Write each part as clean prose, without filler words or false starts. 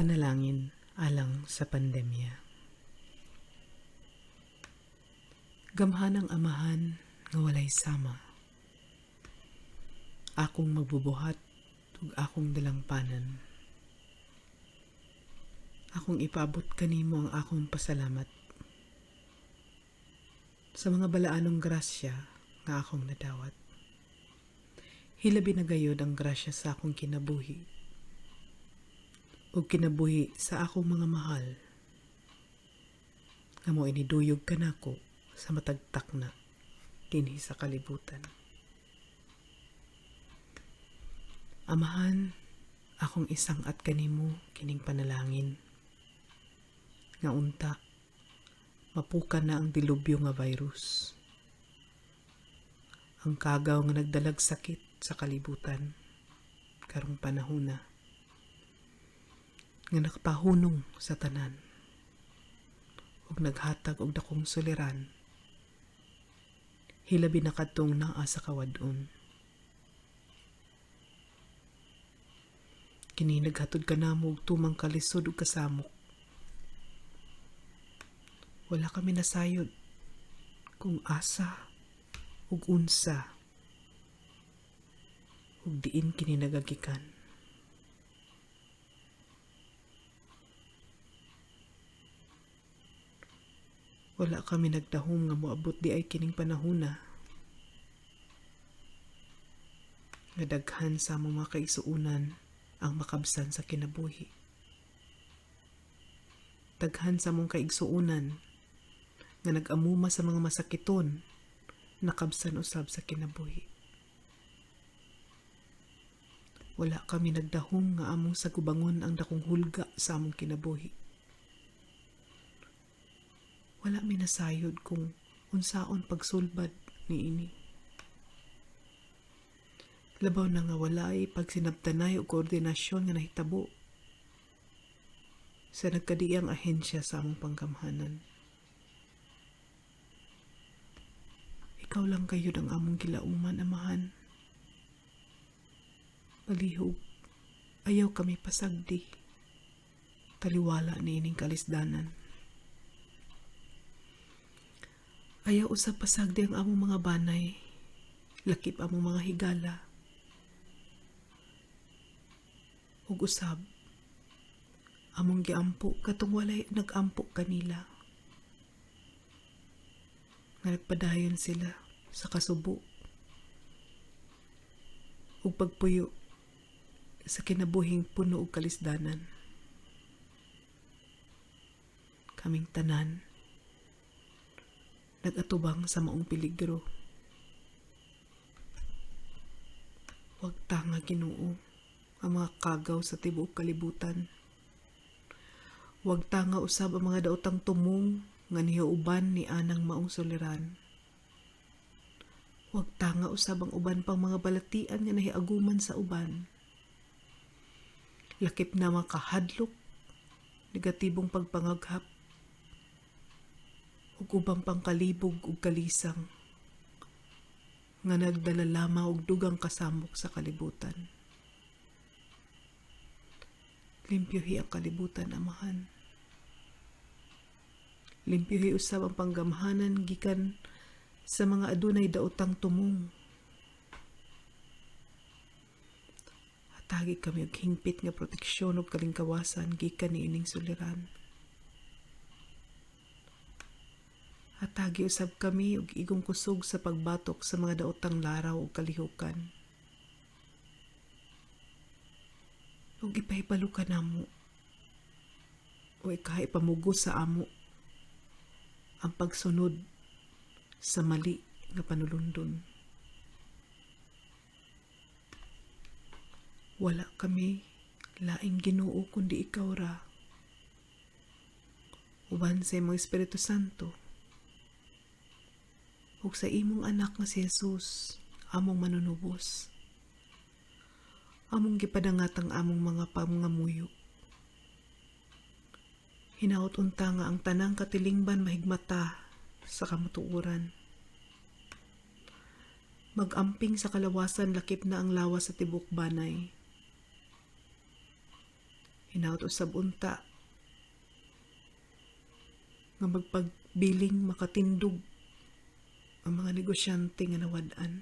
Panalangin alang sa pandemya. Gamhanang Amahan nga walay sama. Akong magbubuhat ug akong dalangpanan. Akong ipaabot kanimo ang akong pasalamat sa mga balaanong grasya nga akong nadawat. Hilabi na gayod ang grasya sa akong kinabuhi ug kinabuhi sa akong mga mahal nga mo iniduyog kanako sa matag takna dinhi sa kalibutan. Amahan, akong isang-at kanimo kining panalangin nga unta mapukan na ang dilubyo nga virus, ang kagaw nga nagdalag sakit sa kalibutan karong panahona, nga nakapahunong sa tanan ug naghatag og dakong suliran, hilabi na kadtong naa sa kawad-on. Kini naghatod kanamo og tumang kalisod ug kasamok. Wala kami nasayod kung asa ug unsa ug diin kini nagagikan. Wala kami nagdahom nga moabot di ay kining panahona nga daghan sa among mga kaigsuonan ang makabsan sa kinabuhi. Daghan sa among kaigsuonan nga nag-amuma sa mga masakiton nakabsan usab sa kinabuhi. Wala kami nagdahom nga among sagubangon ang dakong hulga sa among kinabuhi. Wala mi nasayod kung unsaon pagsulbad niini. Labaw na nga walay pagsinabtanay o koordinasyon nga nahitabo sa nagkadiang ahensya sa among panggamhanan. Ikaw lang gayud ang among gilauman, Amahan. Palihog, ayaw kami pasagdi. Taliwala niining kalisdanan. Ayaw usab pasagdi ang among mga banay, lakip among mga higala. Ug usab, among giampo katong walay nag-ampo kanila. Nga nagpadayon sila sa kasubo ug pagpuyo sa kinabuhing puno og kalisdanan. Kaming tanan nag-atubang sa maong peligro. Wag tanga, Ginoo, ang mga kagaw sa tibuok kalibutan. Wag tanga usab ang mga daotang tumong nga nihuuban ni anang maong suliran. Wag tanga usab ang uban pang mga balatian nga nahiaguman sa uban. Lakip na mga kahadlok, negatibong pagpangaghap, ug ubang pangkalibog ug kalisang nga nagdala lamang og dugang kasamok sa kalibutan. Limpyohi ang kalibutan, Amahan. Limpyohi usab ang panggamhanan gikan sa mga adunay daotang tumong. Hatagi kami og hingpit nga proteksyon ug kalingkawasan gikan niining suliran. Hatagi usab kami og igong kusog sa pagbatok sa mga daotang laraw ug kalihukan. Ug ipahibalo ka namo o ikaha ipamugos sa amo ang pagsunod sa mali nga panulundon. Wala kami laing Ginoo kundi ikaw ra. Uban sa imong Espiritu Santo ug sa imong anak nga si Jesus, among manunubos. Among gipadangat ang among mga pangamuyo. Hinaot unta nga ang tanang katilingban mahigmata sa kamatuoran. Mag-amping sa kalawasan lakip na ang lawas sa tibuok banay. Hinaot Hinaot usab unta nga magpabiling makatindog ang mga negosyante nga nawad-an,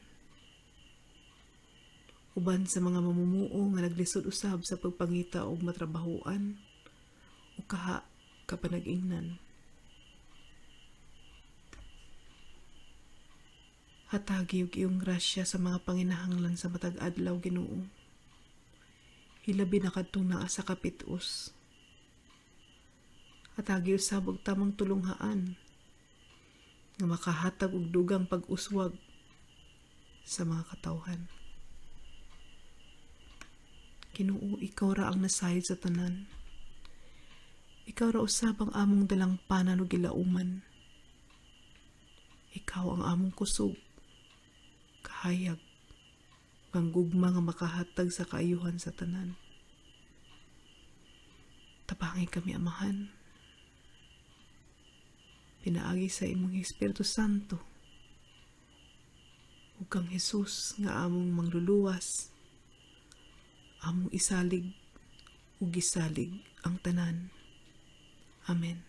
uban sa mga mamumuo nga naglisod usab sa pagpangita og matrabahoan o kaha kapanag-ingnan. Hatagi og iyong grasya sa mga panginahanglan sa matag adlaw, Ginoo. Hilabi na kadtong naa sa kapitos. Hatagi usab og tamang tulunghaan nga makahatag og dugang pag-uswag sa mga katawhan. Ginoo, ikaw ra ang nasayod sa tanan. Ikaw ra usab ang among dalangpanan ug gilauman. Ikaw ang among kusog, kahayag, kang gugma nga makahatag sa kaayuhan sa tanan. Tabangi kami, Amahan. Pinaagi sa imong Espiritu Santo ug kang Hesus nga among mangluluwas, among isalig ug gisalig ang tanan. Amen.